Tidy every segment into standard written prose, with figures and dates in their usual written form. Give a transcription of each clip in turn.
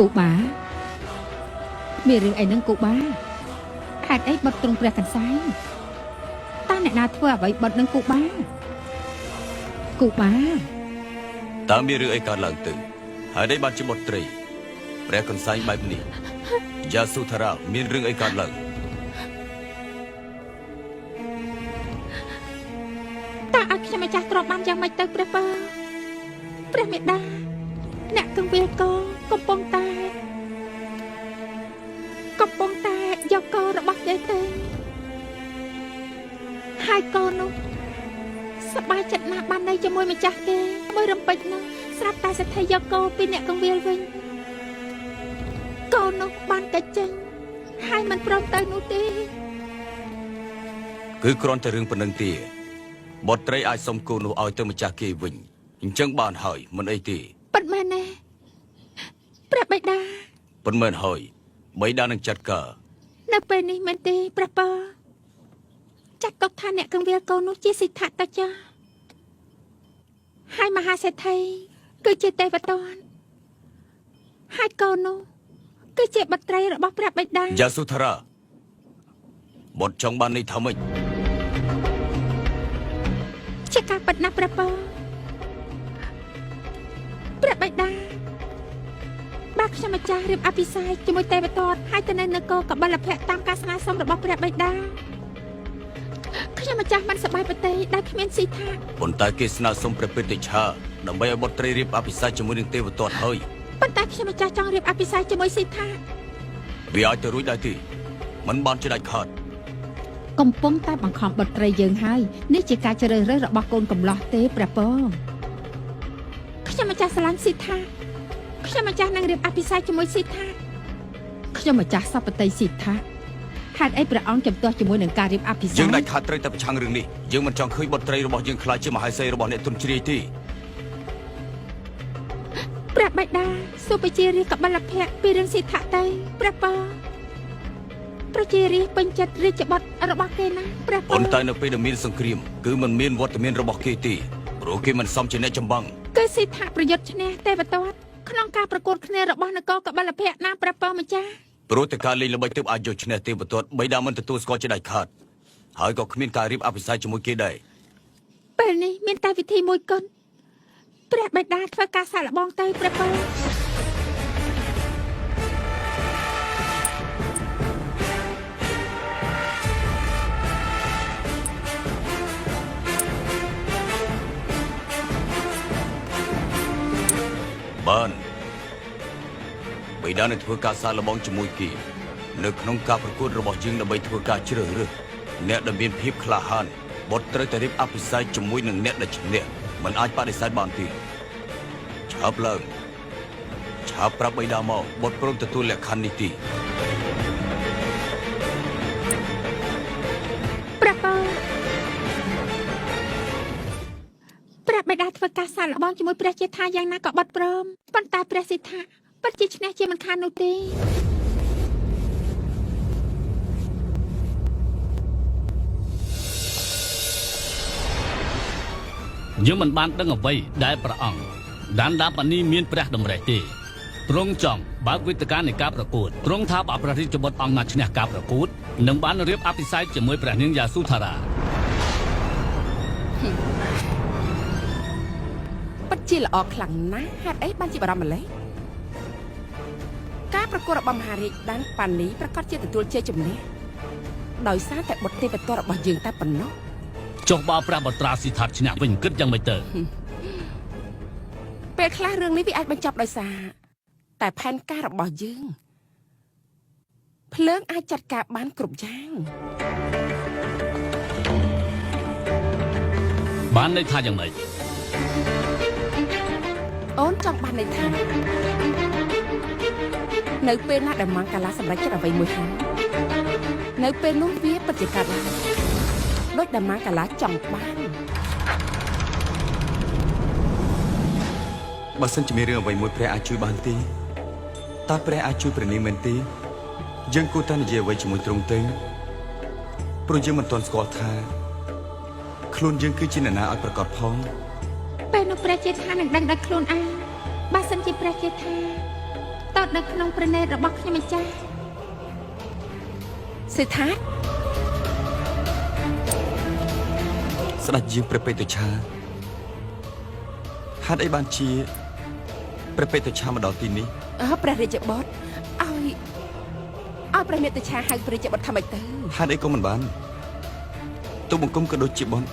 គូបាមានរឿងអីហ្នឹងគូបាហេតុអីបិទទ្រង់ព្រះកន្សែងតើអ្នកណាធ្វើអ្វីបិទនឹងគូបាគូបា តើមានរឿងអីកើតឡើងទៅហើយได้បានជាបុត្រីព្រះកន្សែងបែបនេះយ៉ាសុថារាមានរឿងអីកើតឡើង តើឲ្យខ្ញុំម្ចាស់ទ្រព្យបានយ៉ាងម៉េចទៅព្រះបើព្រះមេដាអ្នកកងវិលកកំពុងតែយកករបស់គេទៅហើយកនោះសប្បាយចិត្តណាស់បាននៅជាមួយម្ចាស់គេមួយរំពេចនោះស្រាប់តែសទ្ធិយកកពីអ្នកកងវិលវិញកនោះបានតែចេញហើយមិនព្រមទៅនោះទេ គឺគ្រាន់តែរឿងប៉ុណ្្នឹងទេបុត្រីអាចសុំគូនោះឲ្យទៅម្ចាស់គេវិញអញ្ចឹងបានហើយមិនអីទេ ពិតមែនទេព្រះបិតា ប៉ុន្មានហើយបិតានឹងចាត់ការ នៅពេលនេះមែនទេព្រះបើចាត់ទុកថាអ្នកកងវិលកូននោះជាសិទ្ធិតចាហើយមហាសេដ្ឋីគឺជាទេវទត្តហើយកូននោះគឺជាបុត្រីរបស់ព្រះបិតា យ៉ាសុថារាបុត្រចង់បាននេះថាម៉េច ជាការពិតណាស់ព្រះបើព្រះបិតាបាទខ្ញុំម្ចាស់រៀបអភិសេកជាមួយទេវទត្តហើយទៅនៅនគរកបិលភៈតាមការស្នើសុំរបស់ព្រះបិតាខ្ញុំម្ចាស់មិនសប្បាយប្រតិដែលគ្មានស៊ីថា ប៉ុន្តែគេស្នើសុំព្រះពេតិឆាដើម្បីឲ្យបុត្រីរៀបអភិសេកជាមួយនឹងទេវទត្តហើយ ប៉ុន្តែខ្ញុំម្ចាស់ចង់រៀបអភិសេកជាមួយស៊ីថា វាអាចទៅរួចដែរទេមិនបានជាដាច់ខាត កំពុងតែបង្ខំបុត្រីយើងហើយនេះជាការជ្រើសរើសរបស់កូនកំលោះទេព្រះពរ ខ្ញុំម្ចាស់ស្រឡាញ់ស៊ីថាខ្ញុំម្ចាស់នឹងរៀបអភិសេកជាមួយស៊ីថា ខ្ញុំម្ចាស់សពតិស៊ីថាហេតុអីព្រះអង្គជំទាស់ជាមួយនឹងការរៀបអភិសេក យើងដាច់ខាតត្រូវតែប្រឆាំងរឿងនេះយើងមិនចង់ឃើញបុត្រីរបស់យើងខ្លាចជាមហេសីរបស់អ្នកទុនជ្រាយទេ ព្រះបិតាសូមប្រជារាស្ត្រកបិលភៈពីរឿងស៊ីថាទៅព្រះពរប្រជារាស្ត្រពេញចិត្តរាជបុត្ររបស់គេណាព្រះពរ ប៉ុន្តែនៅពេលដែលមានសង្គ្រាមគឺមិនមានវត្តមានរបស់គេទេព្រោះគេមិនសមជាអ្នកចម្បាំង គឺស៊ីថាប្រយុទ្ធឈ្នះទេវទត្តក្នុងការប្រកួតគ្នារបស់នគរកបិលភៈណាព្រះពរម្ចាស់ ព្រោះតែការលេងល្បិចទើបអាចយកឈ្នះទេវទត្តបិតាមិនទទួលស្គាល់ជាដាច់ខាតហើយក៏គ្មានការរៀបអភិសេកជាមួយគេដែរ ពេលនេះមានតែវិធីមួយគត់ព្រះបិតាធ្វើការសាកល្បងទៅព្រះពរ បានបិតានឹងធ្វើការសាកល្បងជាមួយគេនៅក្នុងការប្រកួតរបស់យើងដើម្បីធ្វើការជ្រើសរើសអ្នកដែលមានភាពក្លាហានបុត្រត្រូវតែរៀបអភិសេកជាមួយនឹងអ្នកដែលឈ្នះមិនអាចបដិសេធបានទេឆាប់ឡើងឆាប់ប្រាប់បិតាមកបុត្រព្រមទទួលលក្ខខណ្ឌនេះទេ ព្រះពរព្រះបិតាធ្វើការសាកល្បងជាមួយព្រះជាថាយ៉ាងណាក៏បត់ព្រមប៉ុន្តែព្រះសិដ្ឋាពិតជាឈ្នះជាមិនខាននោះទេ យើងមិនបានដឹងអ្វីដែលព្រះអង្គដានដាប៉ានីមានព្រះតម្រិះទេទ្រង់ចង់បើកវេទិកានៃការប្រកួតទ្រង់ថាបើព្រះរាជបុត្រអង្គណាឈ្នះការប្រកួតនឹងបានរៀបអភិសេកជាមួយព្រះនាងយ៉ាស៊ូថារ៉ា ពិតជាល្អខ្លាំងណាស់ហេតុអីបានជាបារម្ភម្ល៉េះការប្រកួតរបស់មហារាជដានប៉ានីប្រកាសជាទទួលជ័យជំនះដោយសារតែបុត្រទេវទត្តរបស់យើងតែប៉ុណ្ណោះ ចុះបើព្រះបុត្រាស៊ីថាតឈ្នះវិញគិតយ៉ាងម៉េចទៅ ពេលខ្លះរឿងនេះវាអាចបញ្ចប់ដោយសារតែផែនការរបស់យើងភ្លើងអាចចាត់ការបានគ្រប់យ៉ាង បានន័យថាយ៉ាងម៉េច អូនចង់បានន័យថានៅពេលណាដែលម៉ងកាឡាសម្រេចចិត្តអ្វីមួយហើយនៅពេលនោះវាពិតជាកើតឡើងដូចដែលម៉ងកាឡាចង់បាន បើសិនជាមានរឿងអ្វីមួយព្រះអាចជួយបានទេតើព្រះអាចជួយព្រះនាងមែនទេយើងគួរតែនិយាយអ្វីជាមួយទ្រង់ទៅព្រោះយើងមិនទាន់ស្គាល់ថាខ្លួនយើងគឺជាអ្នកណាឲ្យប្រកាសផង ពេលនោះព្រះជាថានឹងដឹងដល់ខ្លួនឯងបើសិនជាព្រះជាថា តើនៅក្នុងព្រះនេត្ររបស់ខ្ញុំម្ចាស់ សេដ្ឋាស្ដេចយាងព្រះបេតុឆាហេតុអីបានជាព្រះបេតុឆាមកដល់ទីនេះព្រះរាជបុត្រឲ្យព្រះមេតុឆាហៅព្រះរាជបុត្រថាម៉េចទៅហេតុអីក៏មិនបានទូបង្គំក៏ដូចជាបុត្រ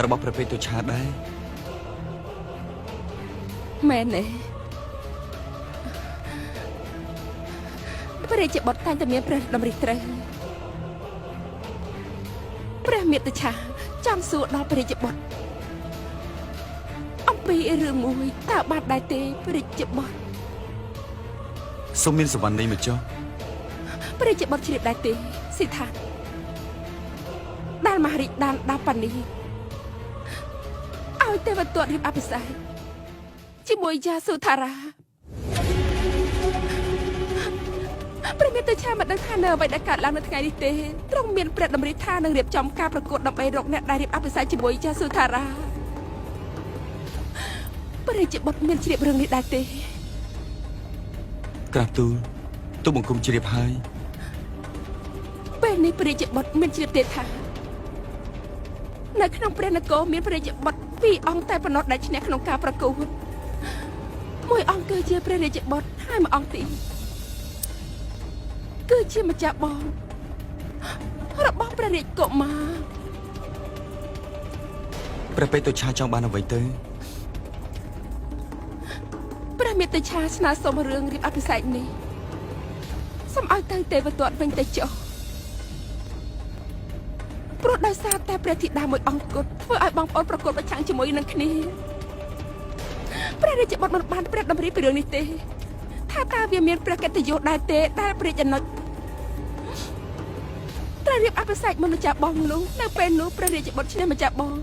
របស់ព្រះបេតុឆាដែរមែនទេព្រះរាជបុត្រតែងតែមានព្រះតម្រិះត្រូវព្រះមេតុឆាចាំសួរដល់ព្រះរាជបុត្រអំពីរឿងមួយតើបានដែរទេព្រះរាជបុត្រសូមមានសវណ្ណីមកចុះព្រះរាជបុត្រជ្រាបដែរទេស៊ីថាដែលមហារាជដានដាប៉ានីឲ្យទេវទត្តរៀបអភិសេកជាមួយយ៉ាសុថារាព្រះមេតុឆាមិនដឹងថានៅអ្វីដែលកើតឡើងនៅថ្ងៃនេះទេទ្រង់មានព្រះតម្រិះថានឹងរៀបចំការប្រកួតដើម្បីរកអ្នកដែលរៀបអភិសេកជាមួយយ៉ាសុថារាព្រះរាជបុត្រមានជ្រាបរឿងនេះដែរទេក្រាបទូលទូបង្គំជ្រាបហើយពេលនេះព្រះរាជបុត្រមានជ្រាបទេថានៅក្នុងព្រះនគរមានព្រះរាជបុត្រពីរអង្គតែប៉ុណ្ណោះដែលឈ្នះក្នុងការប្រកួតមួយអង្គគឺជាព្រះរាជបុត្រហើយមួយអង្គទៀតគឺជាម្ចាស់បងរបស់ព្រះរាជកុមារព្រះបេតុឆាចង់បានអ្វីទៅព្រះមេតុឆាស្នើសុំរឿងរៀបអភិសេកនេះសូមឲ្យទៅទេវទត្តវិញទៅចុះព្រោះដោយសារតែព្រះធីតាមួយអង្គគត់ធ្វើឲ្យបងប្អូនប្រកួតប្រឆាំងជាមួយនឹងគ្នាព្រះរាជបុត្រមិនបានព្រះតម្រិះពីរឿងនេះទេថាតើវាមានព្រះកិត្តិយសដែរទេដែលព្រះរាជអនុជត្រូវរៀបអភិសេកមុនម្ចាស់បងនោះនៅពេលនោះព្រះរាជបុត្រឈ្នះម្ចាស់បង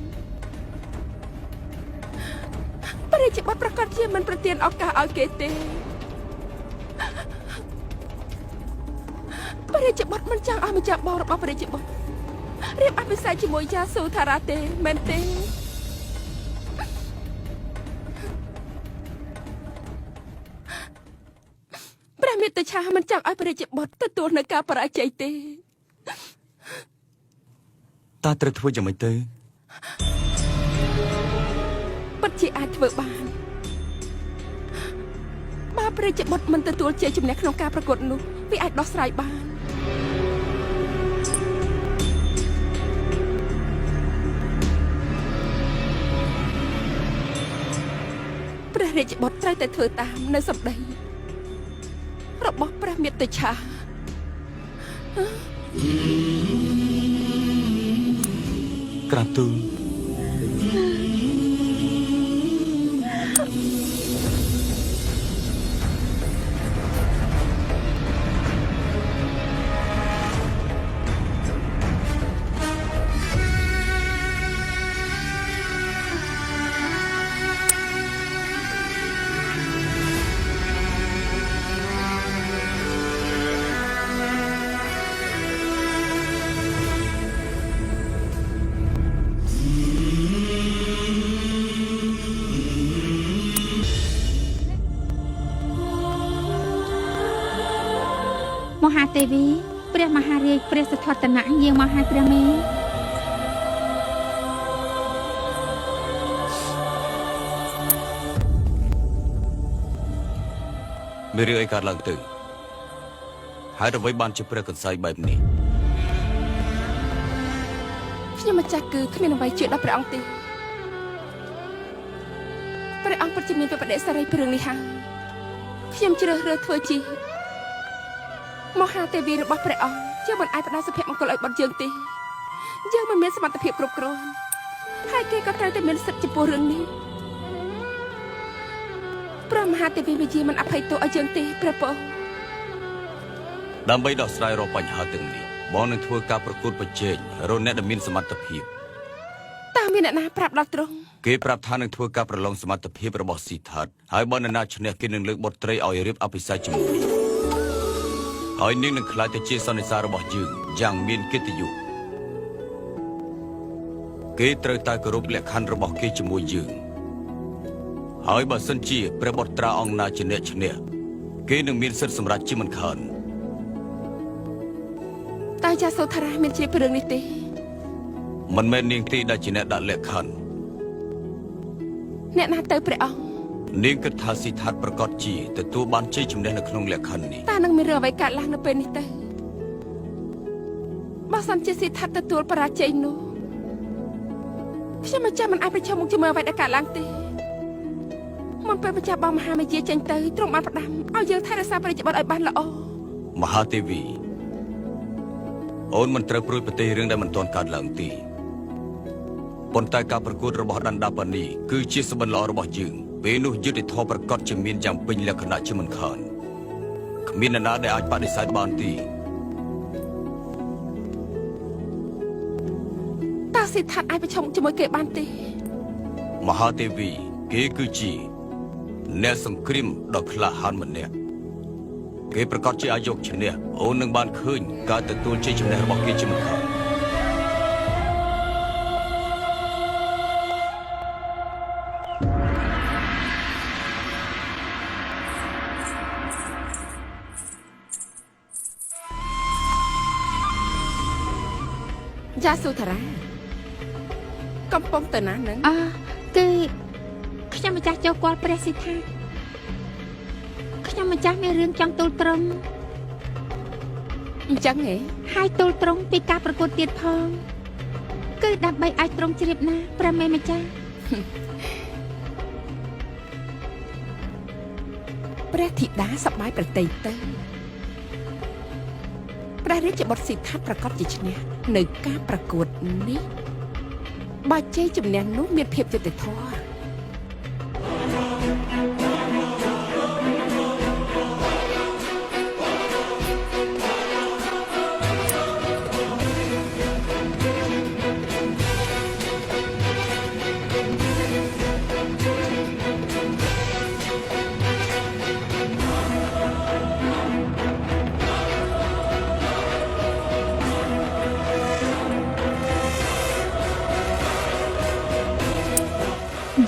ព្រះរាជបុត្រប្រកាសជាមិនប្រទានឱកាសឲ្យគេទេព្រះរាជបុត្រមិនចង់ឲ្យម្ចាស់បងរបស់ព្រះរាជបុត្ររៀបអភិសេកជាមួយយ៉ាសូថារ៉ាទេមែនទេព្រះមេតុឆាមិនចង់ឲ្យព្រះរាជបុត្រទទួលនៅការបរាជ័យទេតើត្រូវធ្វើយ៉ាងម៉េចទៅពិតជាអាចធ្វើបានបើព្រះរាជបុត្រមិនទទួលជ័យជំនះក្នុងការប្រកួតនោះវាអាចដោះស្រាយបានព្រះរាជបុត្រត្រូវតែធ្វើតាមនៅសម្ដីរបស់ព្រះមេតុឆាក្រាបទូល មហាទេវីព្រះមហារាជព្រះសទ្ធតនៈយាងមកហើយព្រះមេមានរឿងអីកើតឡើងទៅហើយអ្វីបានជាព្រះកន្សែងបែបនេះខ្ញុំម្ចាស់គឺគ្មានអ្វីជួយដល់ព្រះអង្គទេព្រះអង្គពិតជាមានបដិសេរីរឿងនេះហើយខ្ញុំជ្រើសរើសធ្វើជាមហាទេវីរបស់ព្រះអង្គជាមិនអាចផ្ដល់សុភមង្គលឲ្យបុត្រយើងទេយើងមិនមានសមត្ថភាពគ្រប់គ្រាន់ហើយគេក៏ត្រូវតែមានសិទ្ធិចំពោះរឿងនេះព្រះមហាទេវីវិជាមិនអភ័យទោសឲ្យយើងទេព្រះពរដើម្បីដោះស្រាយរាល់បញ្ហាទាំងនេះបងនឹងធ្វើការប្រកួតប្រជែងរកអ្នកដែលមានសមត្ថភាពតើមានអ្នកណាប្រាប់ដល់ទ្រង់គេប្រាប់ថានឹងធ្វើការប្រឡងសមត្ថភាពរបស់ស៊ីថាតហើយបើនរណាឈ្នះគេនឹងលើកបុត្រីឲ្យរៀបអភិសេកជាមួយហើយនាងនឹងក្លាយទៅជាសន្និសារបស់យើងយ៉ាងមានកិត្តិយសគេត្រូវតែគោរពលក្ខខណ្ឌរបស់គេជាមួយយើងហើយបើសិនជាព្រះបុត្រាអង្គណាជាអ្នកឈ្នះ គេនឹងមានសិទ្ធិសម្រេចជាមិនខាន តើយ៉ាសូថារ៉ាមានជ្រាបពីរឿងនេះទេ មិនមែននាងទេដែលជាអ្នកដាក់លក្ខខណ្ឌ អ្នកណាទៅព្រះអង្គ នាងគិតថាស៊ីថាតប្រកាសជាទទួលបានជ័យជំនះនៅក្នុងលក្ខខណ្ឌនេះ តើនឹងមានរឿងអ្វីកើតឡើងនៅពេលនេះទៅបើសិនជាស៊ីថាតទទួលបរាជ័យនោះខ្ញុំម្ចាស់មិនអាចប្រឈមមុខជាមួយអ្វីដែលកើតឡើងទេមុនពេលម្ចាស់បងមហាមាយាចេញទៅទ្រង់បានផ្ដាំឲ្យយើងថែរក្សាព្រះរាជបុត្រឲ្យបានល្អ មហាទេវីអូនមិនត្រូវព្រួយប្រទេសរឿងដែលមិនទាន់កើតឡើងទេប៉ុន្តែការប្រកួតរបស់ដាន់ដាប៉ានីគឺជាសបិនល្អរបស់យើងពេលនោះយុត្តិធម៌ប្រកបជាមានយ៉ាងពេញលក្ខណៈជាមិនខានគ្មាននរណាដែលអាចបដិសេធបានទេ តើស៊ីថាតអាចប្រឈមជាមួយគេបានទេ មហាទេវីគេគឺជាអ្នកសង្គ្រាមដ៏ក្លាហានម្នាក់គេប្រកាសជាអាចយកឈ្នះអូននឹងបានឃើញការទទួលជ័យជំនះរបស់គេជាមិនខាន យ៉ាសូថារ៉ាកំពុងទៅណានឹង អើគឺខ្ញុំម្ចាស់ចូលគាល់ព្រះសិដ្ឋាខ្ញុំម្ចាស់មានរឿងចង់ទូលត្រង់ អញ្ចឹងហ៎ ហើយទូលត្រង់ពីការប្រកួតទៀតផងគឺដើម្បីឲ្យត្រង់ជ្រាបណាព្រះមេម្ចាស់ ព្រះធីតាសប្បាយប្រតិយទៅព្រះរាជបុត្រស៊ីថាតប្រកាសជាឈ្នះនៅការប្រកួតនេះបើជ័យជំនះនោះមានភាពយុត្តិធម៌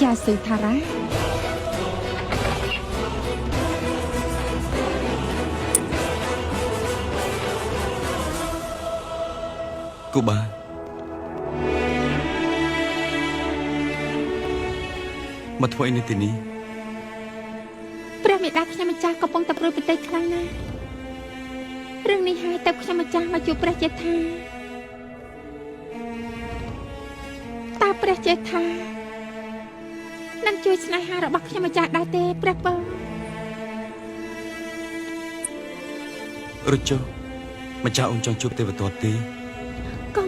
យ៉ាសូថារ៉ា គូបាមកធ្វើអីនៅទីនេះ ព្រះមេដាខ្ញុំម្ចាស់កំពុងតែព្រួយប្រតិយខ្លាំងណាស់រឿងនេះហើយទៅខ្ញុំម្ចាស់មកជួបព្រះចេដ្ឋាតើព្រះចេដ្ឋានឹងជួយស្នេហារបស់ខ្ញុំម្ចាស់ដែរទេព្រះពើ រត់ចុះម្ចាស់អូនចង់ជួបទេវទត្តទេ កុំ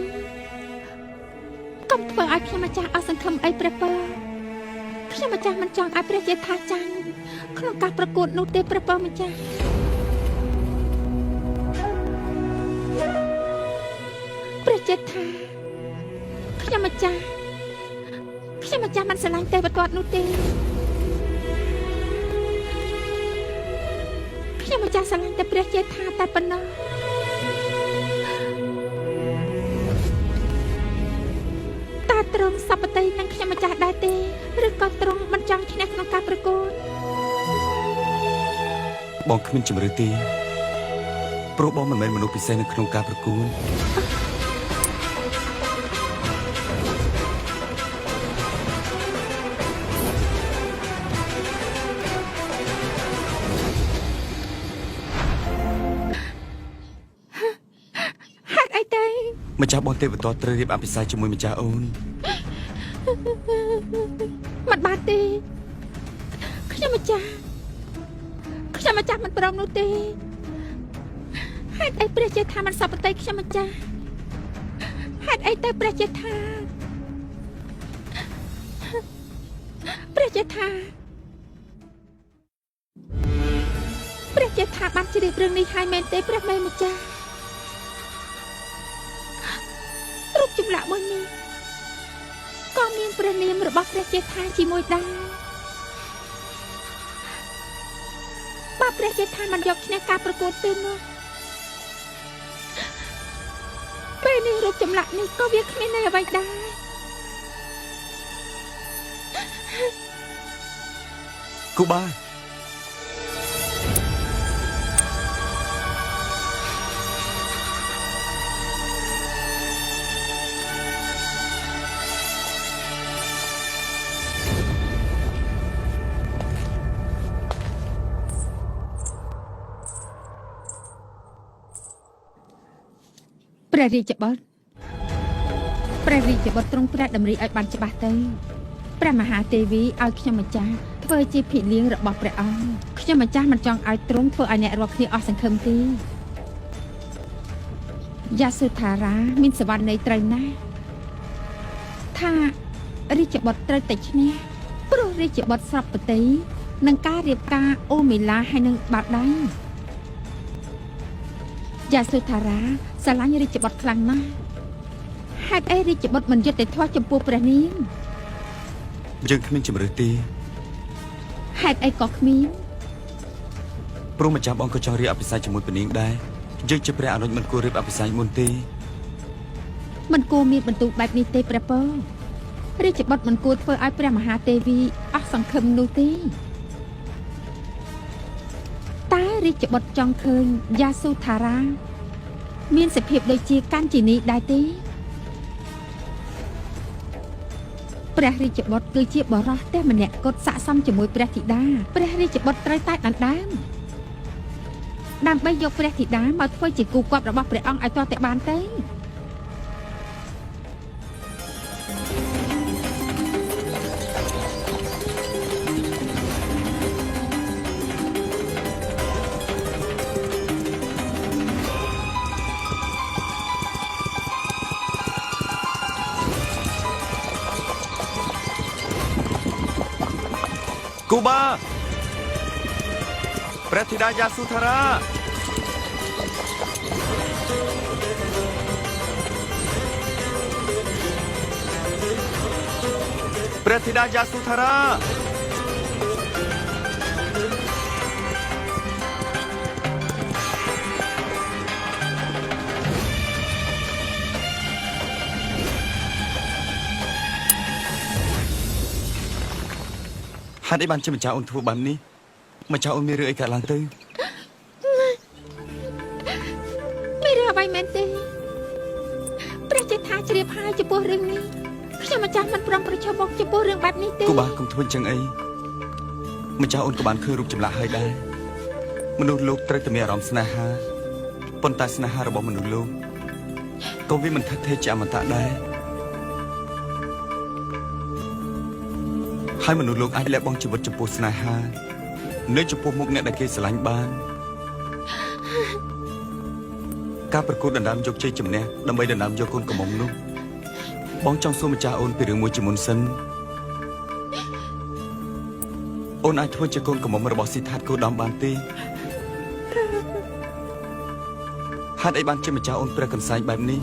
កុំធ្វើឲ្យខ្ញុំម្ចាស់អស់សង្ឃឹមអីព្រះពើខ្ញុំម្ចាស់មិនចង់ឲ្យព្រះចេដ្ឋាចាញ់ក្នុងការប្រកួតនោះទេព្រះពើម្ចាស់ព្រះចេដ្ឋាខ្ញុំម្ចាស់ខ្ញុំម្ចាស់មិនស្រឡាញ់ទេវទត្តនោះទេខ្ញុំម្ចាស់ស្រឡាញ់តែព្រះចេដ្ឋាតែប៉ុណ្ណោះតើទ្រង់សពតិនឹងខ្ញុំម្ចាស់ដែរទេឬក៏ទ្រង់មិនចង់ឈ្នះក្នុងការប្រកួត បងគ្មានជំរឿទេព្រោះបងមិនមែនមនុស្សពិសេសនៅក្នុងការប្រកួត ហេតុអីទៅ ម្ចាស់បងទេវទត្តត្រូវរៀបអភិសេកជាមួយម្ចាស់អូន មិនបានទេខ្ញុំម្ចាស់ខ្ញុំម្ចាស់មិនព្រមនោះទេហេតុអីព្រះចេដ្ឋាមិនសពតិខ្ញុំម្ចាស់ហេតុអីទៅព្រះចេដ្ឋាព្រះចេដ្ឋាព្រះចេដ្ឋាបានជ្រាបរឿងនេះហើយមែនទេព្រះមេម្ចាស់រូបចម្លាក់មួយនេះក៏មានព្រះនាមរបស់ព្រះចេដ្ឋាជាមួយដែរបើព្រះចេដ្ឋាមិនយកឈ្នះការប្រកួតទេនោះពេលនេះរូបចម្លាក់នេះក៏វាគ្មានន័យអ្វីដែរ គូបា ព្រះរាជបុត្រព្រះរាជបុត្រទ្រង់ព្រះតម្រិះឲ្យបានច្បាស់ទៅព្រះមហាទេវីឲ្យខ្ញុំម្ចាស់ធ្វើជាភិលៀងរបស់ព្រះអង្គខ្ញុំម្ចាស់មិនចង់ឲ្យទ្រង់ធ្វើឲ្យអ្នករាល់គ្នាអស់សង្ឃឹមទេយ៉ាសុថារាមានសវណ្ណនៃត្រូវណាស់ថារាជបុត្រត្រូវតែឈ្នះព្រោះរាជបុត្រស្របប្រតិនឹងការរៀបការអូមេឡាហើយនឹងបាល់ដៃយ៉ាសុថារាស្រឡាញ់រាជបុត្រខ្លាំងណាស់ហេតុអីរាជបុត្រមិនយុត្តិធម៌ចំពោះព្រះនាងយើងគ្មានជម្រើសទេហេតុអីក៏គ្មានព្រោះម្ចាស់បងក៏ចង់រៀបអភិសេកជាមួយព្រះនាងដែរយើងជាព្រះអនុជមិនគួររៀបអភិសេកមុនទេមិនគួរមានបន្ទូលបែបនេះទេព្រះពររាជបុត្រមិនគួរធ្វើឲ្យព្រះមហាទេវីអស់សង្ឃឹមនោះទេតែរាជបុត្រចង់ឃើញយ៉ាសុថារាមានសភាពដូចជាកាញ្ជីនីដែរទេព្រះរាជបុត្រគឺជាបរោះតែម្នាក់គត់ស័ក្តិសមជាមួយព្រះធីតាព្រះរាជបុត្រត្រូវតែដណ្ដើមដើម្បីយកព្រះធីតាមកធ្វើជាគូកប់របស់ព្រះអង្គឲ្យទាល់តែបានទៅគូបាព្រះធីតាយ៉ាសុថារាព្រះធីតាយ៉ាសុថារាហេតុអីបានជាម្ចាស់អូនធ្វើបែបនេះម្ចាស់អូនមានរឿងអីកើតឡើងទៅមានរឿងអ្វីមែនទេព្រះចេថាជ្រាបហើយចំពោះរឿងនេះខ្ញុំម្ចាស់មិនព្រមប្រឈមមុខចំពោះរឿងបែបនេះទេគូបាកុំធ្វើអញ្ចឹងអីម្ចាស់អូនក៏បានឃើញរូបចម្លាក់ហើយដែរមនុស្សលោកត្រូវតែមានអារម្មណ៍ស្នេហាប៉ុន្តែស្នេហារបស់មនុស្សលោកក៏វាមិនថិតថេរជាអមតៈដែរហើយមនុស្សលោកអាចលះបង់ជីវិតចំពោះស្នេហានៅចំពោះមុខអ្នកដែលគេស្រឡាញ់បានការប្រកួតដណ្ដើមយកជ័យជំនះដើម្បីដណ្ដើមយកកូនកំមុំនោះបងចង់សួរម្ចាស់អូនពីរឿងមួយជាមុនសិនអូនអាចធ្វើជាកូនកំមុំរបស់ស៊ីថាតគោដំបានទេហេតុអីបានជាម្ចាស់អូនព្រះកន្សែងបែបនេះ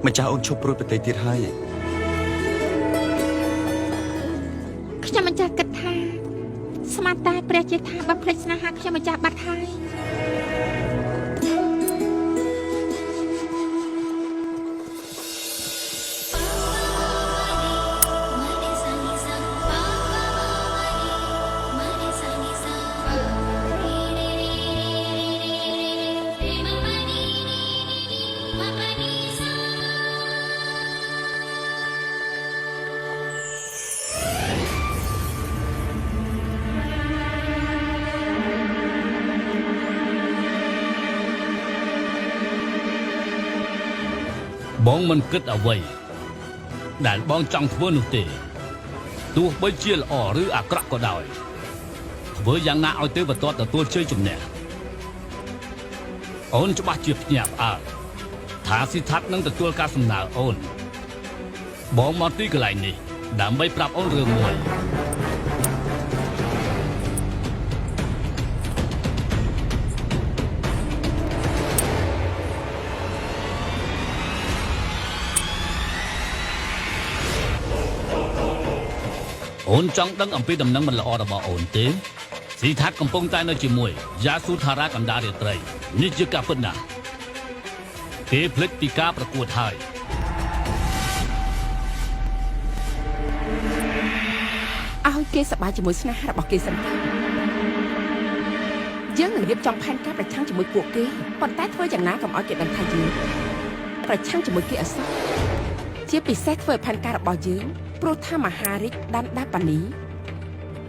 ម្ចាស់អូនឈប់ព្រួយប្រតិទៀតហើយខ្ញុំម្ចាស់គិតថាស្មានតែព្រះជាថាបានភ្លេចស្នេហាខ្ញុំម្ចាស់បាត់ហើយ បងមិនគិតអ្វីដែលបងចង់ធ្វើនោះទេទោះបីជាល្អឬអាក្រក់ក៏ដោយធ្វើយ៉ាងណាឲ្យទេវទត្តទទួលជ័យជំនះអូនច្បាស់ជាភ្ញាក់ផ្អើលថាស៊ីថាត់នឹងទទួលការសំណើអូនបងមកទីកន្លែងនេះដើម្បីប្រាប់អូនរឿងមួយ អូនចង់ដឹងអំពីដំណឹងមិនល្អរបស់អូនទេស៊ីថាតកំពុងតែនៅជាមួយយ៉ាស៊ូថារ៉ាកណ្ដាលរាត្រីនេះជាការពិតណាស់គេភ្លេចពីការប្រកួតហើយឲ្យគេសប្បាយជាមួយស្នេហារបស់គេសិនទៅយើងនឹងរៀបចំផែនការប្រឆាំងជាមួយពួកគេប៉ុន្តែធ្វើយ៉ាងណាកុំឲ្យគេដឹងថាយើងប្រឆាំងជាមួយគេអសោះជាពិសេសធ្វើឲ្យផែនការរបស់យើងព្រោះថាមហារាជដានដាប៉ានី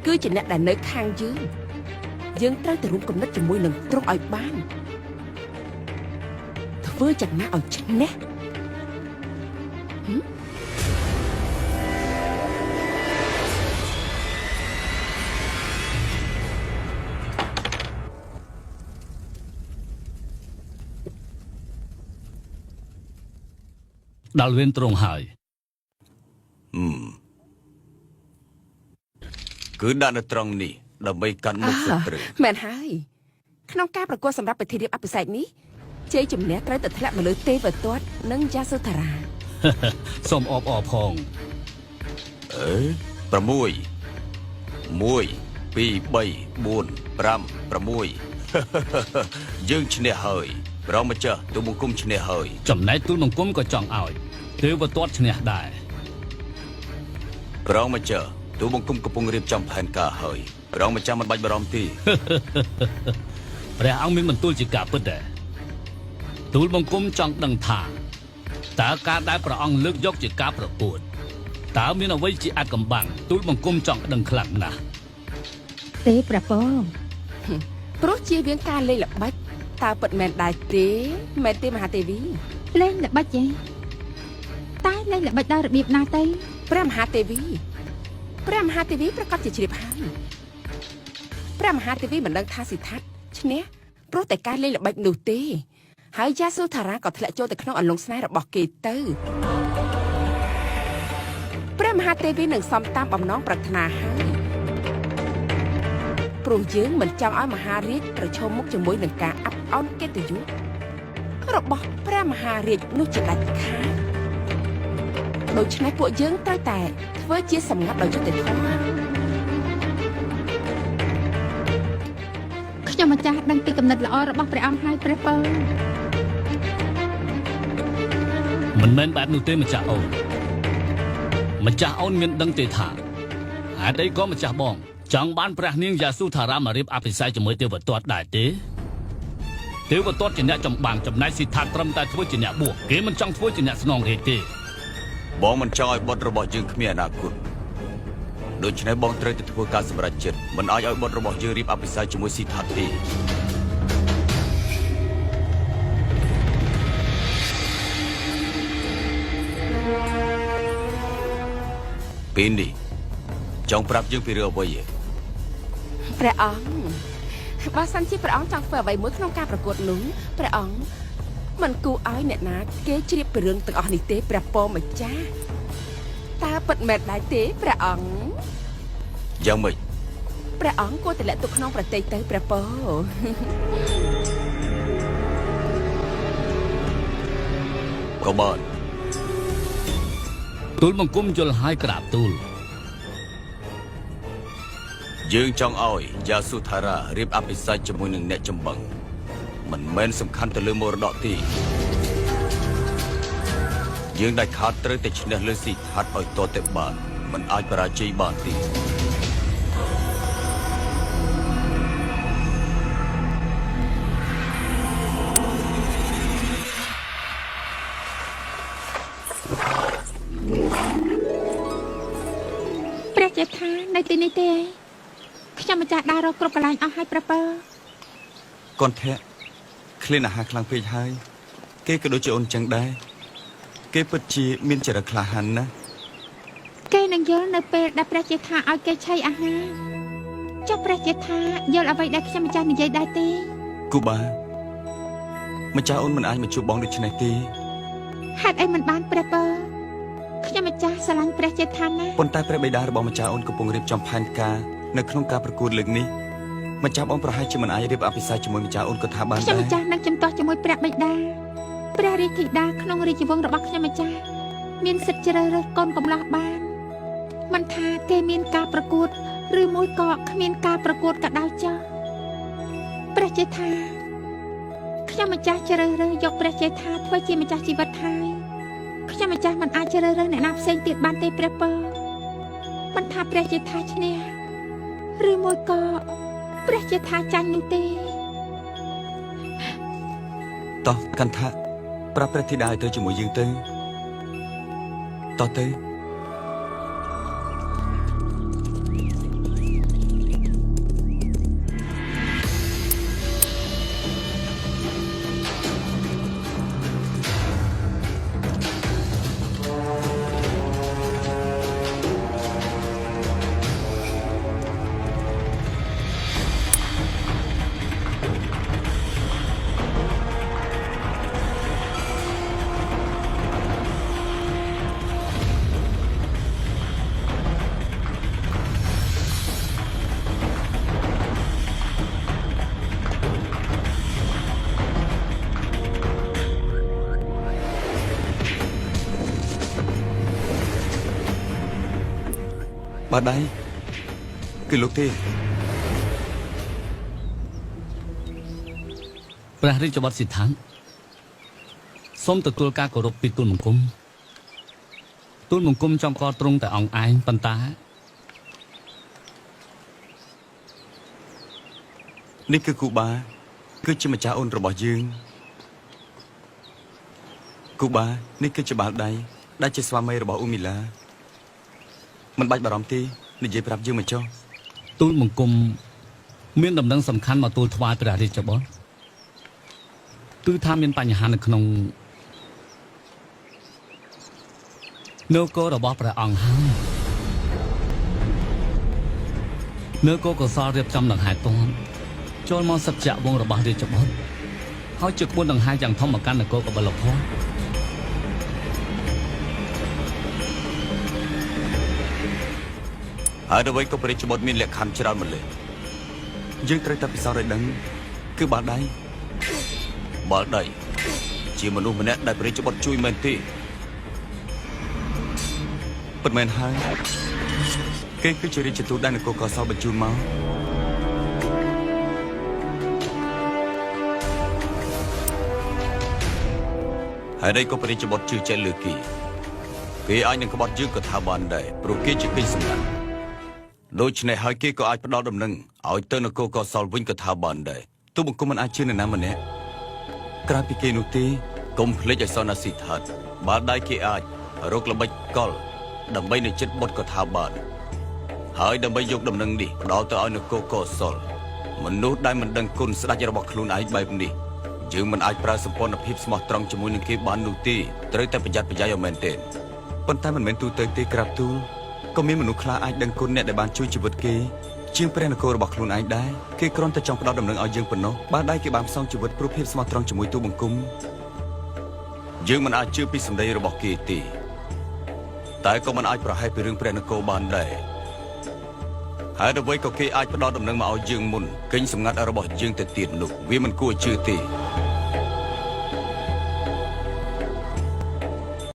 គឺជាអ្នកដែលនៅខាងយើងយើងត្រូវតែរួមគំនិតជាមួយនឹងទ្រង់ឲ្យបានធ្វើយ៉ាងណាឲ្យឈ្នះដល់វេនត្រង់ហើយគឺដាក់នៅត្រង់នេះដើម្បីកាន់មុខសត្រូវមែនហើយក្នុងការប្រកួតសម្រាប់ពិធីរៀបអភិសេកនេះជ័យជំនះត្រូវតែធ្លាក់មកលើទេវទត្តនិងយ៉ាសូថារ៉ាសូមអបអរផង 6 1 2 3 4 5 6យើងឈ្នះហើយព្រះម្ចាស់ទូលបង្គំឈ្នះហើយចំណែកទូលបង្គំក៏ចង់ឲ្យទេវទត្តឈ្នះដែរព្រះម្ចាស់ទូលបង្គំកំពុងរៀបចំផែនការហើយព្រះម្ចាស់មិនបាច់បារម្ភទេព្រះអង្គមានបន្ទូលជាការពិតដែរទូលបង្គំចង់ដឹងថាតើការដែលព្រះអង្គលើកយកជាការប្រកួតតើមានអ្វីជាអាចកំបាំងទូលបង្គំចង់ដឹងខ្លាំងណាស់ទេព្រះពរព្រោះជាវៀងការលេងល្បិចតើពិតមែនដែរទេមែនទេមហាទេវីលេងល្បិចទេតែលេងល្បិចដល់របៀបណាទៅព្រះមហាទេវីព្រះមហាទេវីប្រកាសជាជ្រាបហើយព្រះមហាទេវីមិនដឹងថាសិដ្ឋាឈ្នះព្រោះតែការលេងល្បិចនោះទេហើយយ៉ាសូថារ៉ាក៏ធ្លាក់ចូលទៅក្នុងអន្លង់ស្នេហ៍របស់គេទៅព្រះមហាទេវីនឹងសំតាមបំណងប្រាថ្នាហើយព្រោះយើងមិនចង់ឲ្យមហារាជប្រឈមមុខជាមួយនឹងការអាប់អោនកិត្តិយសរបស់ព្រះមហារាជនោះជាដាច់ខាតដូច្នេះពួកយើងត្រូវតែធ្វើជាសម្ងាត់ដោយយុត្តិធម៌ខ្ញុំម្ចាស់ដឹងពីគំនិតល្អរបស់ព្រះអង្គហើយព្រះពរមិនមែនបែបនោះទេម្ចាស់អូនម្ចាស់អូនមានដឹងទេថាហេតុអីក៏ម្ចាស់បងចង់បានព្រះនាងយ៉ាស៊ូថារ៉ាមករៀបអភិសេកជាមួយទេវទត្តដែរទេទេវទត្តជាអ្នកចម្បាំងចំណែកស៊ីថាត្រឹមតែធ្វើជាអ្នកបួសគេមិនចង់ធ្វើជាអ្នកស្នងរាជទេបងមិនចង់ឲ្យបុត្ររបស់យើងគ្មានអនាគតដូច្នេះបងត្រូវតែធ្វើការសម្រេចចិត្តមិនអាចឲ្យបុត្ររបស់យើងរៀបអភិសេកជាមួយស៊ីថាទេពេលនេះចង់ប្រាប់យើងពីរឿងអ្វីព្រះអង្គបើសិនជាព្រះអង្គចង់ធ្វើអ្វីមួយក្នុងការប្រកួតនោះព្រះអង្គមិនគួរឲ្យអ្នកណាគេជ្រាបពីរឿងទាំងអស់នេះទេព្រះពរម្ចាស់តើពិតមែនដែរទេព្រះអង្គយ៉ាងម៉េចព្រះអង្គគួរតែលាក់ទុកក្នុងប្រទេសទៅព្រះពរក៏បានទូលបង្គំយល់ហើយក្រាបទូលយើងចង់ឲ្យយ៉ាស៊ូថារ៉ារៀបអភិសេកជាមួយនឹងអ្នកចម្បាំងមិនមែនសំខាន់ទៅលើមរតកទេយើងដាច់ខាតត្រូវតែឈ្នះលើស៊ីថាត់ឲ្យតតែបានមិនអាចបរាជ័យបានទេព្រះចេថានៅទីនេះទេខ្ញុំម្ចាស់ដើររកគ្រប់កន្លែងអស់ហើយព្រះពរកូនភៈឃ្លានអាហារខ្លាំងពេកហើយគេក៏ដូចជាអូនចឹងដែរគេពិតជាមានចរិតក្លាហានណាស់គេនឹងយល់នៅពេលដែលព្រះចេថាឲ្យគេឆីអាហារចុះព្រះចេថាយល់អ្វីដែលខ្ញុំម្ចាស់និយាយដែរទេគូបាម្ចាស់អូនមិនអាចមកជួបបងដូច្នេះទេហេតុអីមិនបានព្រះពរខ្ញុំម្ចាស់ស្រឡាញ់ព្រះចេថាណាស់ប៉ុន្តែព្រះបិតារបស់ម្ចាស់អូនកំពុងរៀបចំផែនការនៅក្នុងការប្រកួតលើកនេះម្ចាស់បងប្រហែលជាមិនអាចរៀបអភិសេកជាមួយម្ចាស់អូនក៏ថាបានដែរខ្ញុំម្ចាស់នឹងជំទាស់ជាមួយព្រះបិតាព្រះរាជធីតាក្នុងរាជវង្សរបស់ខ្ញុំម្ចាស់មានសិទ្ធិជ្រើសរើសកូនកំឡោះបាន មិនថាគេមានការប្រកួតឬមួយក៏គ្មានការប្រកួតក៏ដោយចុះព្រះជេដ្ឋាខ្ញុំម្ចាស់ជ្រើសរើសយកព្រះជេដ្ឋាធ្វើជាម្ចាស់ជីវិតហើយខ្ញុំម្ចាស់មិនអាចជ្រើសរើសអ្នកណាផ្សេងទៀតបានទេព្រះពរមិនថាព្រះជេដ្ឋាឈ្នះឬមួយក៏ព្រះជេដ្ឋាចាញ់នោះទេតោះកន្ធៈប្រាប់ព្រះធីតាឲ្យទៅជាមួយយើងទៅតោះទៅបាទដៃគឺលោកទេព្រះរាជបុត្រសិដ្ឋានសូមទទួលការគោរពពីទូលបង្គំទូលបង្គំចង់កទ្រង់តែអង្គឯងប៉ុន្តែនេះគឺគូបាគឺជាម្ចាស់អូនរបស់យើងគូបានេះគឺជាបាល់ដៃដែលជាស្វាមីរបស់អ៊ូមីឡាមិនបាច់បារម្ភទេនិយាយប្រាប់យើងមកចុះទូលបង្គំមានដំណឹងសំខាន់មកទូលថ្វាយព្រះរាជបុត្រគឺថាមានបញ្ហានៅក្នុងនគររបស់ព្រះអង្គហើយនគរកុសលរៀបចំដង្ហែទាន់ចូលមកសច្ចៈវងរបស់រាជបុត្រហើយជាក្បួនដង្ហែយ៉ាងធំមកកាន់នគរកបិលភពហើយអ្វីក៏ព្រះរាជបុត្រមានលក្ខខណ្ឌច្រើនម្ល៉េះយើងត្រូវតែពិសោធន៍ឲ្យដឹងគឺបាល់ដៃបាល់ដៃជាមនុស្សម្នាក់ដែលព្រះរាជបុត្រជួយមែនទេពិតមែនហើយគេគឺជារាជទូតដែលនគរកោសលបញ្ជូនមកហើយនេះក៏ព្រះរាជបុត្រជឿជាក់លើគេគេអាចនឹងក្បត់យើងក៏ថាបានដែរព្រោះគេជាកិច្ចសម្ងាត់ដូច្នេះហើយគេក៏អាចផ្ដល់ដំណឹងឲ្យទៅនគរកោសលវិញក៏ថាបានដែរទូបង្គំមិនអាចជឿនរណាម្នាក់ក្រៅពីគេនោះទេកុំភ្លេចឲ្យសោះណាស៊ីថាតបាល់ដៃគេអាចរកល្បិចកលដើម្បីនៅចិត្តបុត្រក៏ថាបានហើយដើម្បីយកដំណឹងនេះផ្ដល់ទៅឲ្យនគរកោសលមនុស្សដែលមិនដឹងគុណស្ដេចរបស់ខ្លួនឯងបែបនេះយើងមិនអាចប្រើសម្ព័ន្ធភាពស្មោះត្រង់ជាមួយនឹងគេបាននោះទេត្រូវតែប្រយ័ត្នប្រយែងឲ្យមែនទែនប៉ុន្តែមិនមែនទូទៅទេក្រាបទូលក៏មានមនុស្សខ្លះអាចដឹងគុណអ្នកដែលបានជួយជីវិតគេជាងព្រះនគររបស់ខ្លួនឯងដែរគេគ្រាន់តែចង់ផ្ដល់ដំណឹងឲ្យយើងប៉ុណ្ណោះបើដៃគេបានផ្សងជីវិតព្រោះភាពស្មោះត្រង់ជាមួយទូបង្គំយើងមិនអាចជឿពីសម្ដីរបស់គេទេតែក៏មិនអាចប្រហែសពីរឿងព្រះនគរបានដែរហើយអ្វីក៏គេអាចផ្ដល់ដំណឹងមកឲ្យយើងមុនកិញសម្ងាត់របស់យើងទៅទៀតនោះវាមិនគួរជឿទេ